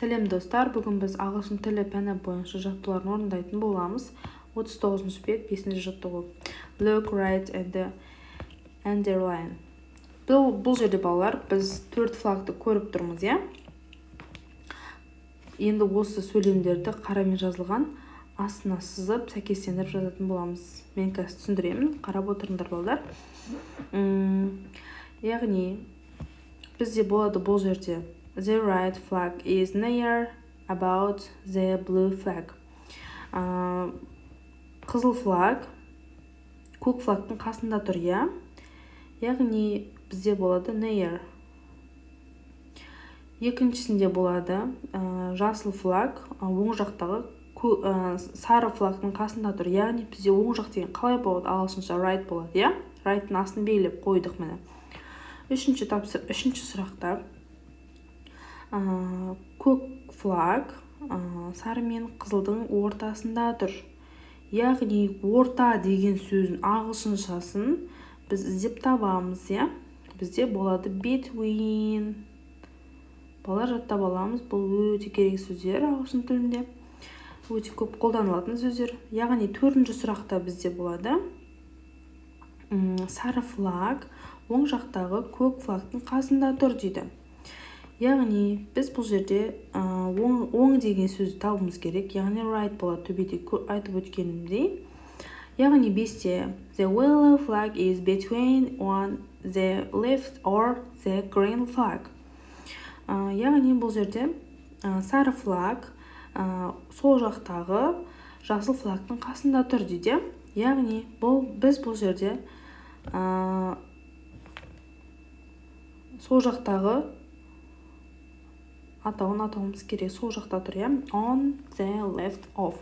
Сәлем, достар! Бүгін біз ағылшын тілі пәні бойынша жаттығуларын орындайтын боламыз. 39 бет, 5 жаттығу. Look, write and underline. Бұл жерде, балалар, біз төрт флагты көріп тұрмыз, иә. Енді осы сөйлемдерді қарамен жазылған астына сызып, сәйкестендіріп жазатын боламыз. Мен қазір түсіндіремін, қарап отырыңдар, балалар. Яғни бізде болады бұл жерде: The red flag is near about the blue flag. Қызыл флаг көк флагтың қасында тұр, иә. Яғни бізде болады near. Екіншісінде болады жасыл флаг оң жақтағы сары флагтың қасында тұр. Яғни бізде оң жақ деген қалай болады ағылшынша? Right болады, иә. Right-тың астын белгілеп қойдық, міне. Үшінші сұрақта көк флаг сары мен қызылдың ортасында тұр. Яғни орта деген сөздің ағылшыншасын біз іздеп табамыз, иә. Бізде болады between. Балалар, жаттап аламыз, бұл өте керек сөздер, ағылшын тілінде өте көп қолданылатын сөздер. Яғни төртінші сұрақта бізде болады: сары флаг оң жақтағы көк флагтың қасында тұр дейді. Яғни біз бұл жерде оң деген сөзді табуымыз керек, яғни right болады, төбеде айтып өткенімдей. Яғни бесте: The yellow flag is between on the left of the green flag. Яғни бұл жерде сары флаг сол жақтағы жасыл флагтың қасында тұр дейді. Яғни біз бұл жерде сол жақтағы атауын атауымыз керек. Сол жақта тұр, иә, on the left of.